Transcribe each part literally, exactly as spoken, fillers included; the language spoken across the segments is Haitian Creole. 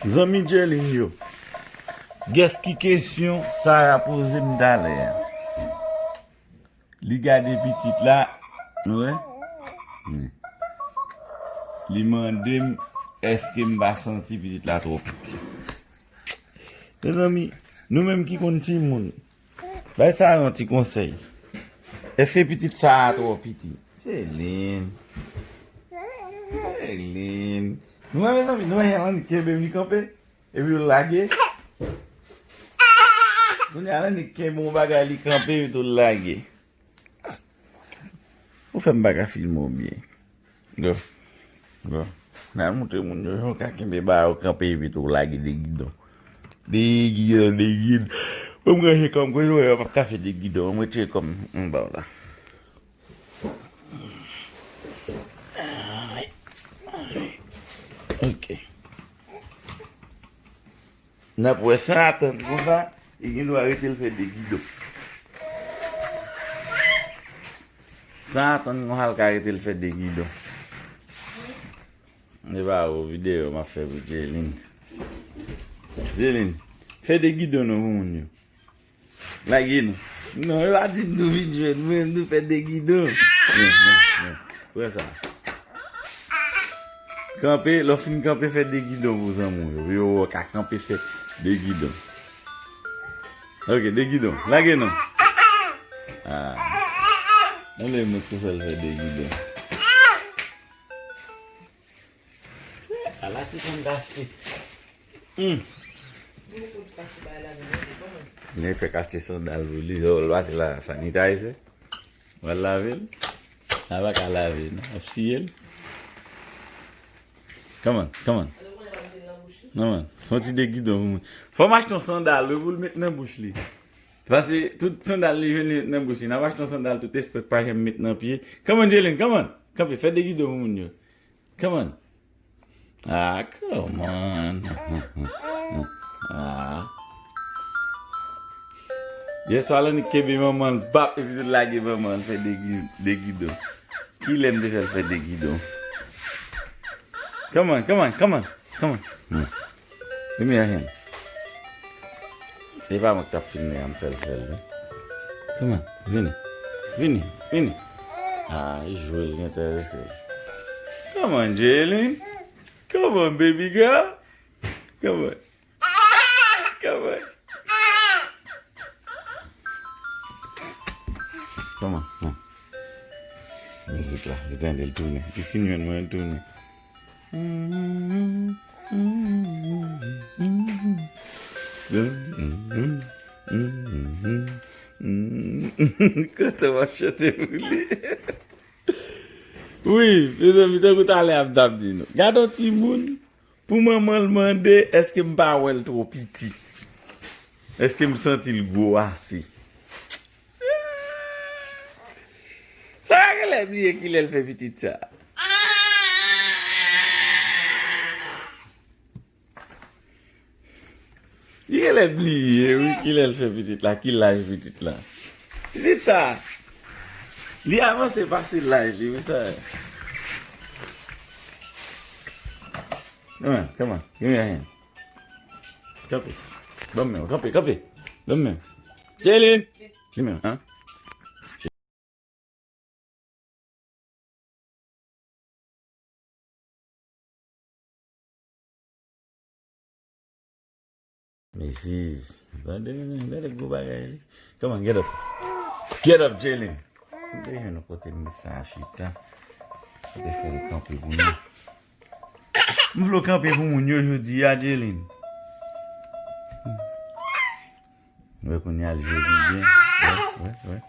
Zanmi Jelin yo, gès ki kesyon Sara poze m talè a? Li gade pitit la, nou wè? Wi. Li mande m èske m pa santi pitit la twò piti. Mezanmi, nou menm ki konn timoun, bay sa yon ti konsèy. Èske pitit sa a twò piti? Jelin. Jelin. Nou wè, mezanmi, nou wè, Jelin kenbe m, li kanpe. Epi w lage. Kounye a, Jelin kenbe yon bagay, li kanpe, epi tou l lage. Ou fè m pa ka filme w byen. Go. Go. N al montre moun yo jan w ka kenbe bagay ou kanpe epi tou lage de gidon. De gidon, de gidon. Bon, m ranje kò m kote w wè yo p ap ka fè de gidon. M retire kò m, m ba w la. Ok. N ap wè san atann konsa, li gen dwa rete l fè de gidon. San atann konsa, l ka rete l fè de gidon. E pa ou videyo m ap fè pou Jelin. Jelin, fè de gidon non pou moun yo. Lage nou. Non, yo pa di nou vin jwenn mwen, nou fè de gidon. Men, men, men. Pran sa. Kanpe, lè w fin kanpe, fè de gidon pou zanmi w yo. Pou yo wè w ka kanpe fè de gidon. Ok, de gidon. Lage non. Ah. Ann lè m montre w fè l fè de gidon. Ala ti konn gaste. Hmm. Li fèk achte sandal pou li, lè w pase la, sanitize. W al lave l. Sa pa ka lave, non. Ap siye l. Come on, come on. Come on. Fè yon ti de gidon pou mwen. Fò m achte yon sandal, wi, pou l met nan bouch li. Paske tout sandal li jwenn li met nan bouch li. N ap achte yon sandal tout espè pa janm met nan pye. Come on, Jelin, come on. Kanpe, fè de gidon pou moun yo. Come on. Ah, come on. Ah. Yèswa, l annik kenbe manman l, bap, epi l lage manman l fè de gi-, de gidon. Kilè m te fè l fè de gidon? Come on, come on, come on, come on. Hmm. Give me your hand. Se pa mwen k t ap filme a, m fè l fè l, wi. Come on, vini. Vini, vini. Ah, li jwe, li enterese. Come on, Jelin. Come on, baby girl. Come on. Come on. Come on, come on. Mizik la, li tande, li tounen. Li fin jwenn mwen, li tounen. Kote w ap chante pou li? Wi, mezanmi, tankou talè a m t ap di nou. Gade yon timoun, pou manman l mande, èske m pa wè l twò piti? Èske m santi l gwo ase? Sa genlè bliye kilè l fè pitit sa. Li genlè bliye, wi, kilè l fè pitit la, ki laj pitit la. Pitit sa, li avanse pase laj li, wi, sa. Come on, come on, give me your hand. Kanpe. Ban m men w, kanpe, kanpe. Ban m men w. Jelin! Li men w, an? Missis. Tande, tande gwo bagay li. Come on, get up. Get up, Jelin. M te jwenn yon kote m met sa a chita. M te fè l kanpe pou nou. M vle w kanpe pou moun yo jodi a, Jelin. Wè kounye a l jwe pi byen. Wè, wè, wè.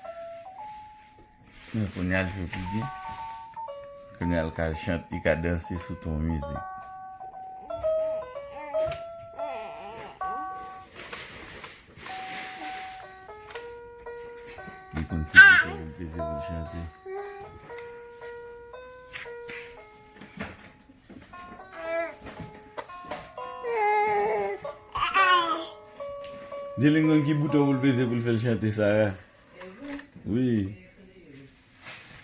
Wè kounye a l jwe pi byen. Kounye a l ka chante, li ka danse sou ton mizik. Li konn ki bouton pou l peze pou l chante. Jelin konn ki bouton pou l peze pou l fè l chante, Sara. Wi.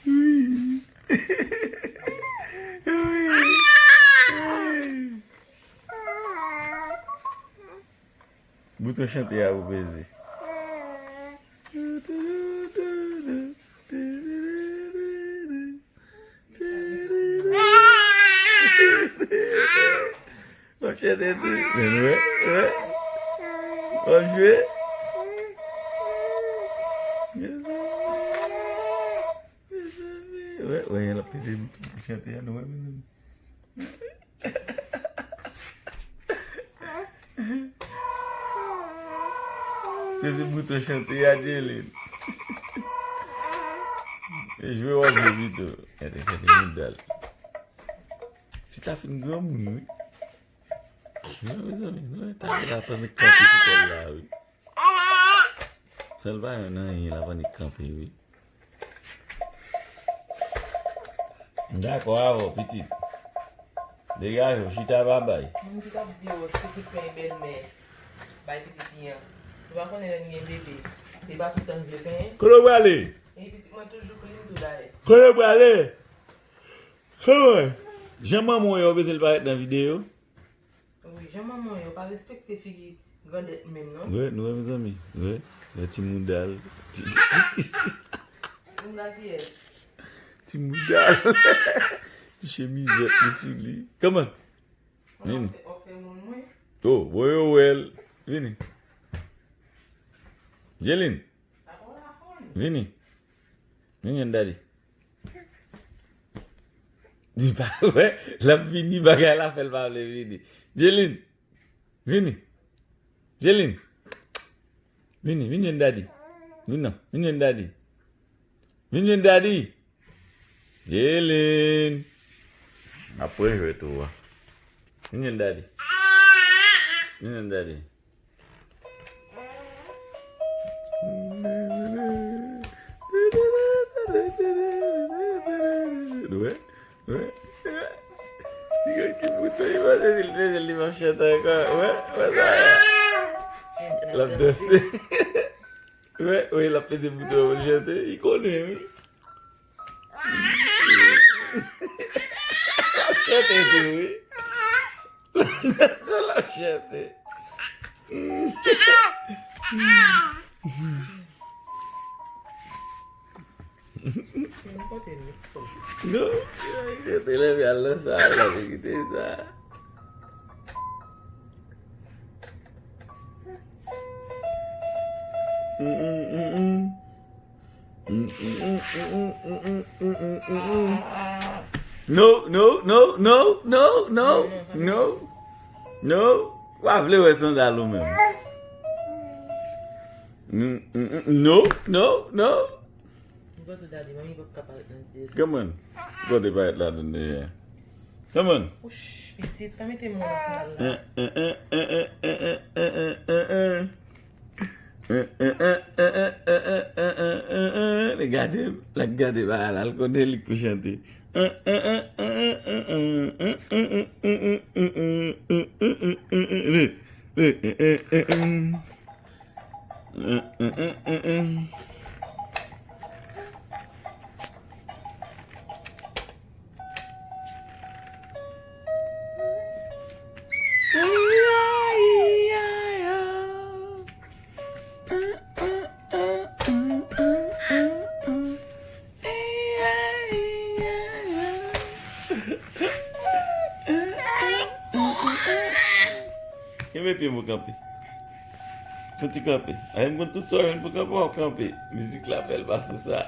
Wi. Wi. Wi. Bouton chante a pou peze. W ap chante tou. Men nou wè, wè. W ap jwe. Mezanmi. Mezanmi. Wè, wè, l ap peze bouton pou chante a, nou wè, mezanmi. Peze bouton chante a, Jelin. E jwe w ap jwe pito. Gade, gade, mouda l. Pitit la fin granmoun, wi. Non, mezanmi, non, talè la pandan kanpe pou kò l la, wi. Sèl pa yon nan anyen la pandan kanpe, wi. M dakò avè w, pitit. Degaje w, chita, babay. Moun ki t ap di yo, se kout pen bèlmè bay pitit li an. Ou pa konnen lè n gen bebe, se pa tout tan n vle pen. Kote w prale? E pitit mwen toujou klin tou dayè. Kote w prale? Kòman? Jan manman w ye, w bezwen l parèt nan videyo? Wi, jan manman w ye, w pa respekte figi grandèt menm, non. Wè, nou wè, mezanmi. Wè, wè ti mouda l. Mouda kiyès? Ti mouda l. Ti chemizèt li sou li. Kòman? Vini. W ap fè, w ap fè moun mwen. Oh, bon, yo wè l. Vini. Jelin. Vini. Vini jwenn dadi. Di pa wè, l ap vini, bagay la fè l pa vle vini. Jelin, vini. Jelin, vini, vin jwenn dadi. Vin non, vin jwenn dadi. Vin jwenn dadi. Jelin. M ap rejwe tou a. Vin jwenn dadi. Vin jwenn dadi. Wè, wè, wè. Li gen ki bouton, li pa sezi, li peze, li pa chante ankò. Wè, wè sa. L ap danse. Wè, wè, l ap peze bouton pou l chante. Li konnen, wi. L ap chante tou, wi. L ap danse, l ap chante. Non, li te leve al nan sa, l ap kite sa. Mm, mm, mm, mm. No, no, no, no, no, no, no, no. Ou pa vle wè sandal ou menm. No, no, no. Kòman? Kote parèt ladan deja? Kòman? Wouch, pitit, pa mete men w nan sandal la. Li gade m, l ap gade bagay la, l konnen li k pou chante. Kenbe pye m pou kanpe. Fouti kanpe. Ay, m konn tout sa w jwenn pou kanpe, w ap kanpe. Mizik la fè l pa sou sa.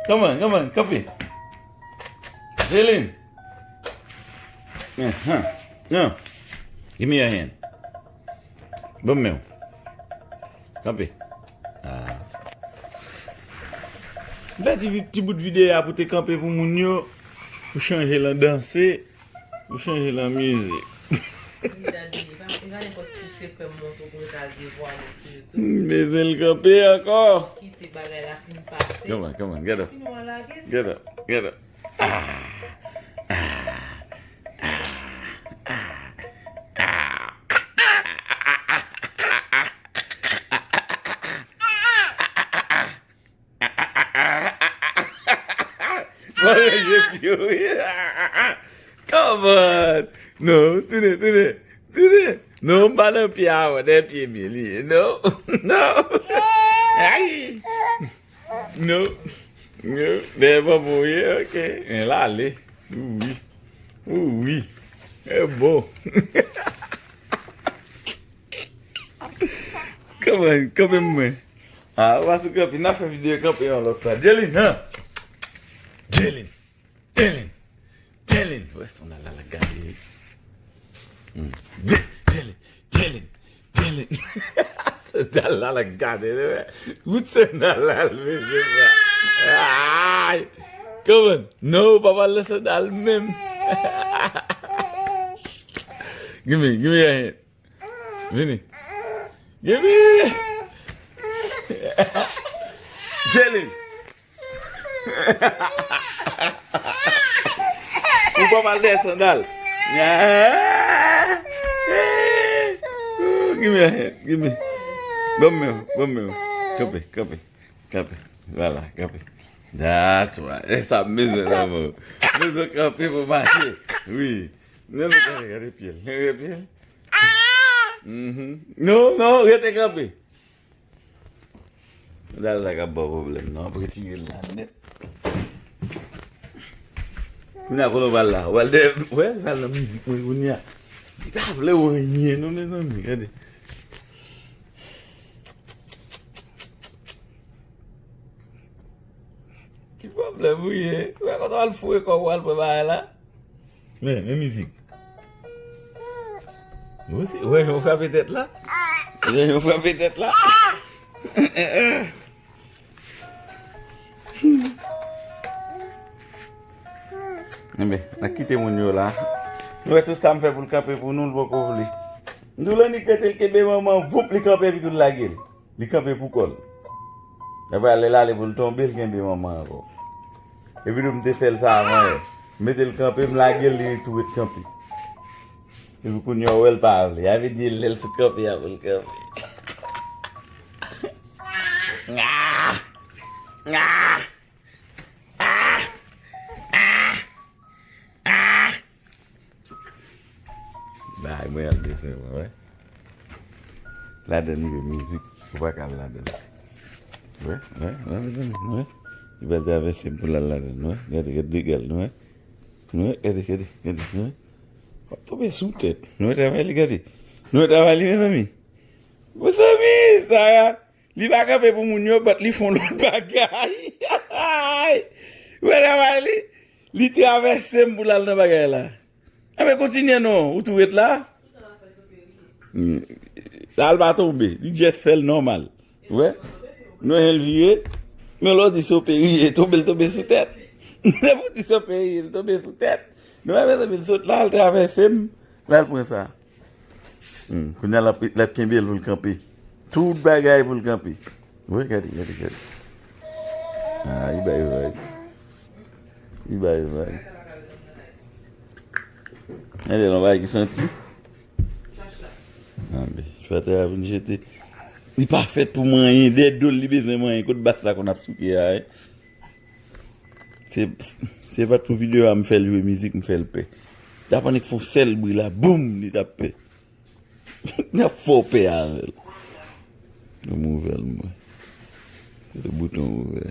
Come on, come on, kanpe. Jelin. Ahan. Non. Give me your hand. Ban m men w. Kanpe. Ah. M fè ti vi-, ti bout videyo a pou te kanpe pou moun yo, pou chanje l an danse, pou chanje l an mizik. Li gade, li pa, li pa nenpòt ti sekrè m montre w pou mwen ta devwale sou YouTube. Mete l kanpe ankò. Kite bagay la fin pase. Come on, come on, get up. Fin w a lage. Get up, get up. Ah. Ah. Ah. Ah. Mwen rejwe pye w, wi. Come on. Non, tounen, tounen, tounen. Non, m pa nan pye a, non, dèyè pye m ye li ye. Non, non. Ay! Non, non. Dèyè bò pou ye, ok. Men l ale. Wi. Wi. E bon. Kanpe, kanpe mwen. Ah, ou pa sou kanpe, n a fè videyo kanpe yon lòt fwa. Jelin, han! Jelin! Jelin! Jelin! Wè, sandal la, l ap gade, wi. Hmm. Je-, Jelin! Jelin! Jelin! Sandal la, l ap gade, wi. Wout sandal la, l mete sa. Ay! Come on! Non, ou pa pral nan sandal menm. Gimme, gimme your hand. Vini. Gimme! Jelin! Ou pa pral dèyè sandal. Gimme your hand. Gimme. Ban m men w. Ban m men w. Kanpe, kanpe. Kanpe. Vwala, kanpe. That's right. E sa m bezwen nan men w. Bezwen kanpe pou mache. Wi. Non, non, gade, gade pye l. Gade pye l. Mhm. Non, non, rete kanpe. Sandal sa k ap ba w pwoblèm, non, ap retire l la nèt. Kounye a, kote w pral la? W pral dèyè, w pral nan mizik mwen kounye a. Li pa vle w anyen, non, mezanmi, gade. Ti pwoblèm ou ye. Ou wè kote w al foure kò w al pran bagay la? Men, men mizik. Ou si, wè, yo frape tèt la. Wè, yo frape tèt la. Enben, n a kite moun yo la. Nou wè tout sa m fè pou l kanpe pou nou, l poko vle. M di w, Lannik rete l kenbe manman, voup, li kanpe epi tou l lage l. Li kanpe pou kò l. Epi lè l ale pou l tonbe, l kenbe manman ankò. Epi tou m te fè l sa avan yè. M mete l kanpe, m lage l, li tou ret kanpe. Epi kounye a w wè l pa vle. Sa vle di lè l sot kanpe a pou l kanpe. Ah! Ah! Ah! Ah! Ah! Bay mwen al desen mwen, wè. Ladan li gen mizik, ou pa ka al ladan. Wè, wè, wè, mezanmi, wè. Li pral travèse m pou l al ladan, wè. Gade, gade dega l, wè. Wè, gade, gade, gade, wè. W ap tonbe sou tèt. Nou wè travay li, gade. Nou wè travay li, mezanmi. Mezanmi, Sara. Li pa kanpe pou moun yo, but li fè yon lòt bagay. Ou wè travay li? Li travèse m pou l al nan bagay la. Enben, kontinye non, ou tou ret la. Hmm. Al pa tonbe, li just fè l nòmal. Ou wè? Nou wè jan l vire. Men lè w di se yon perye, tonbe, l tonbe sou tèt. Se pou di se yon perye, l tonbe sou tèt. Nou wè, mezanmi, l sot la, l travèse m, l al pran sa. Hmm, kounye a l ap, l ap kenbe l pou l kanpe. Tout bagay pou l kanpe. Wi, gade, gade, gade. Ah, li bay vag. Li bay vag. Gade, yon bagay ki santi. Anben, chwa tè a vin jete. Li pa fèt pou manyen, dèyè do l li bezwen manyen. Kot bas la konn ap souke a, wi. Se, se pa t pou videyo a m fè l jwe mizik, m fè l pè. T ap annik fè yon sèl bri la, boum, li t ap pè. N ap fè w pè avè l. Yo m ouvè l, mwen. Se de bouton ouvè.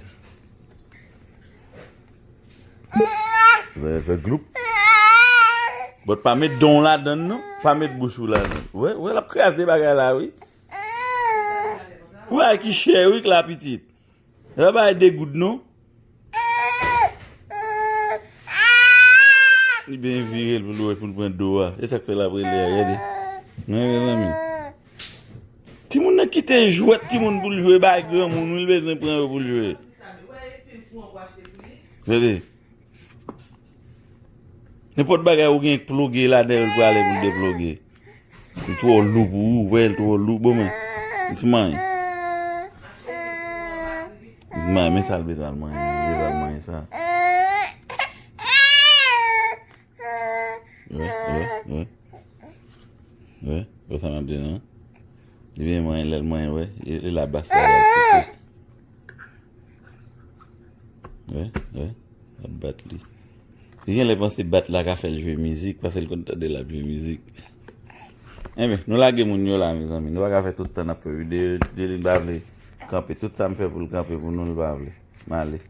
Fè, fè gloup. But pa met don w ladann, non. Pa met bouch ou ladann. Wè, wè, l ap kraze bagay la, wi. Ou wè ki chè, wi, k la pitit. E pa bay de goud non. Li byen vire l pou l wè, pou l pran do a. E sa k fè l ap rele a, gade. Nan, mezanmi. Timoun nan kite jwèt timoun pou l jwe bay granmoun, wi, l bezwen pran yo pou l jwe. Gade. Nenpòt bagay ou gen ploge ladan l, l prale pou l deploge. Li twò lou pou ou, ou wè l twò lou. Bon, men, li sou manyen. Li sou manyen, men sa l bezwen al manyen, li bezwen al manyen sa. Wè, wè, wè. Wè, wè sa m ap di non. Li vin manyen, lè l manyen, wè. E, e la bas la, la site. Wè, wè. L ap bat li. Li genlè panse bat la ka fè l jwe mizik, paske l konn tande l ap jwe mizik. Enben, nou lage moun yo la, mezanmi. Nou pa ka fè tout tan n ap fè videyo. Jelin pa vle kanpe. Tout sa m fè pou l kanpe pou nou, l pa vle. M ale.